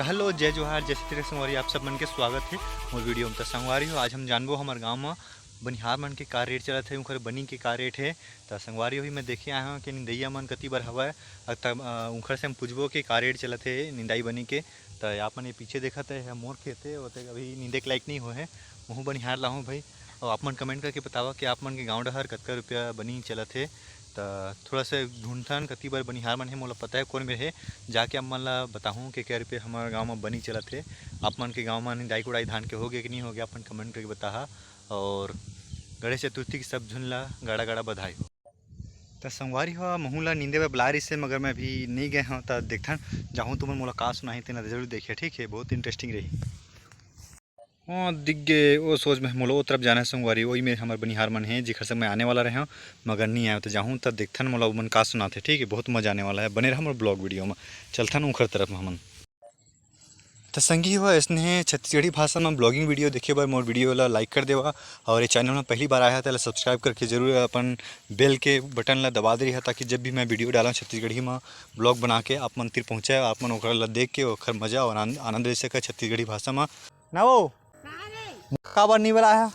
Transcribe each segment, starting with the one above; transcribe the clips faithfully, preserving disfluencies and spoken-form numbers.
Hello, जय जोहार, जय छत्तीसगढ़ संगवारी, आप सब मन के स्वागत हे मोर वीडियो में। त संगवारी हो, आज हम जानबो हमर गांव म बनिहार मन के का रेट चलत हे, उंखर बनी के का रेट हे। त संगवारी हो, मैं देखे आए हंव कि निंदैया मन कति बर हवय, अ, त, अ, उंखर से हम पूछबो कि का रेट चलत हे निंदाई बनी के। त आप मन ये पीछे देखत हे, ये मोर खेत हे, ओते अभी निंदे के लायक नहीं होए हे, महूं बनिहार लाहूं भाई। अउ आप मन कमेंट करके बतावा कि आप मन के गांव डहर कतका रुपया बनी चलत हे। त थोड़ा से ढूंढथन, कति बर बनिहार मन हे, मोला पता हे कोन मेर हे, जाके आप मन ला बताहूं के क्या रुपये हमर गांव म बनी चलत हे। आप मन के गांव म निंदाई कुड़ाई धान के होगे कि नहीं होगे, आप मन कमेंट करके बताहा। और गणेश चतुर्थी के सब झन ला गाड़ा गाड़ा बधाई हो। त संगवारी हो, महूं ला नींदे बर बुलाए रहिसे, मगर मैं अभी नहीं गए हंव। त देखथन, जाहूं तुमन मोला का सुनाही, तेला जरूर देखिए, ठीक है, बहुत इंटरेस्टिंग रही। ओ दिख गे, ओ सोच में मोला ओ तरफ जाना है संगवारी, ओही में हमर बनिहार मन हे, जेखर संग मैं आने वाला रहे हंव, मगर नहीं आए। त जाहूं त देखथन मोला ओमन का सुनाथे, ठीक है, बहुत मजा आने वाला है। बने रहा हमर ब्लॉग वीडियो में, चलथन ओखर तरफ में हमन। त संगी हो, ऐसने छत्तीसगढ़ी भाषा में ब्लॉगिंग वीडियो देखे बर मोर वीडियो ला लाइक कर देवा, और ये चैनल में पहली बार आया है, तेला सब्सक्राइब करके जरूर अपन बेल के बटन ला दबा दे रहा, ताकि जब भी मैं वीडियो डालूं छत्तीसगढ़ी में ब्लॉग बना के आप मन तिर पहुंचे, आप मन ओकर ला देख के ओकर मजा और आनंद, आनंद ले सके छत्तीसगढ़ी भाषा में। ना वो काबर नहीं बला है?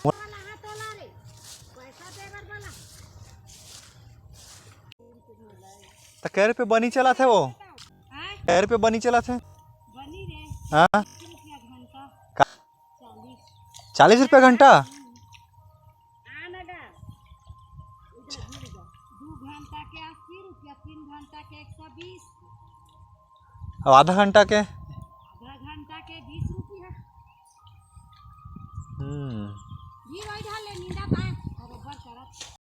त कै रुपये बनी चलत हे वो? कै रुपये बनी चलत हे? हाँ? का? चालीस रुपये घंटा? और आधा घंटा के? हम्म।